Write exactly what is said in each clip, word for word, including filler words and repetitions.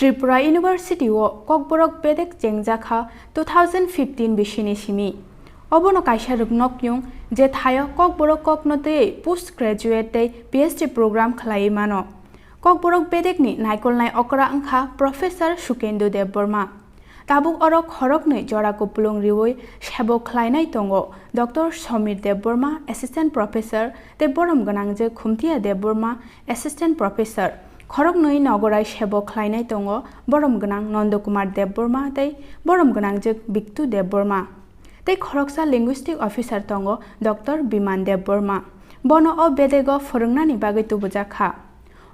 Tripura University o Kokborok bedek chengjakha two thousand fifteen bisini simi. Obono kaisa rwngnok yung je thaio Kokborok kokno twiwi post graduate tei P H D program khlaiwi mano. Kokborok bedekni naikolnai okra wngkha Professor Sukendu Debbarma. Tabuk oro khoroknwi jora kupulung riwi sebo khlainai tongo Doctor Somir Debbarma, Assistant Professor, tei borom gwnangjwk Khumtiya Debbarma, Assistant Professor. Khoroknwi nogorai sebo khlainai tongo borom gwnang Nondo Kumar Debbarma tei borom gwnangjwk Biktu Debbarma. Tei khoroksa Linguistic Officer tongo Doctor Biman Debbarma. Bono o bedego phwrwngnani bagwi tubujakha.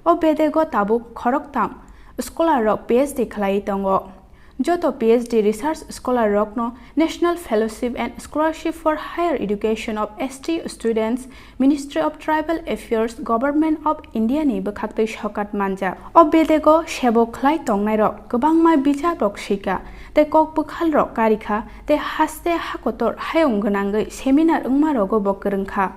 O bedego tabuk khoroktham scholar rok P H D khlaiwi tongo. Joto P H D research scholar rokno National Fellowship and Scholarship for Higher Education of S T students, Ministry of Tribal Affairs, Government of India ni bwkhaktwi sokat manjak. O bedego sebo khlai tongnairok kwbangma bichar rok sika tei kok bwkhal rok karikha tei haste hakotor hayung gwnangwi seminar wngma rogo bo kwrwngkha.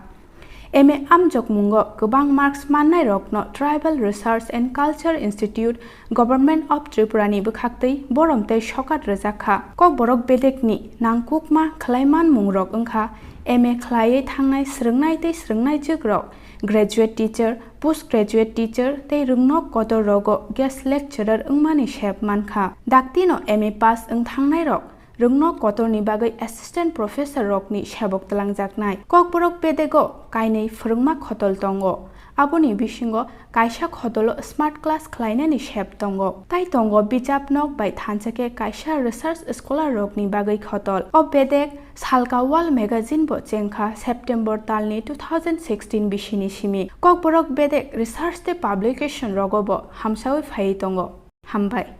M A amjokmungo kwbang marks mannairokno Tribal Research and Culture Institute, Government of Tripura ni bwkhaktwi borom tei sokat rwjakha. Kokborok bedekni nangkukma khlaimanmungrok wngkha M A khlaiwi thangnai swrwngnai tei swrwngnaijwkrok, graduate teacher, post graduate teacher tei rwngnok kotor rogo guest lecturer wngmani sep mankha. Daktino M A pass wngthangnairok rwngnok kotorni bagwi assistant professor rokni sebok twlangjaknai. Kokborok bedego kainwi phwrwngma khotol tongo. Aboni bisingo kaisa khotolo smart class khlainani sep tongo. Tai tongo bijap nok bai thansa khe kaisa research scholar rokni bagwi khotol. O bedek Salka World magazine bo chengkha September talni two thousand sixteen bisini simi. Kokborok bedek research tei publication rogo bo hamsawi phaiwi tongo. Hambai.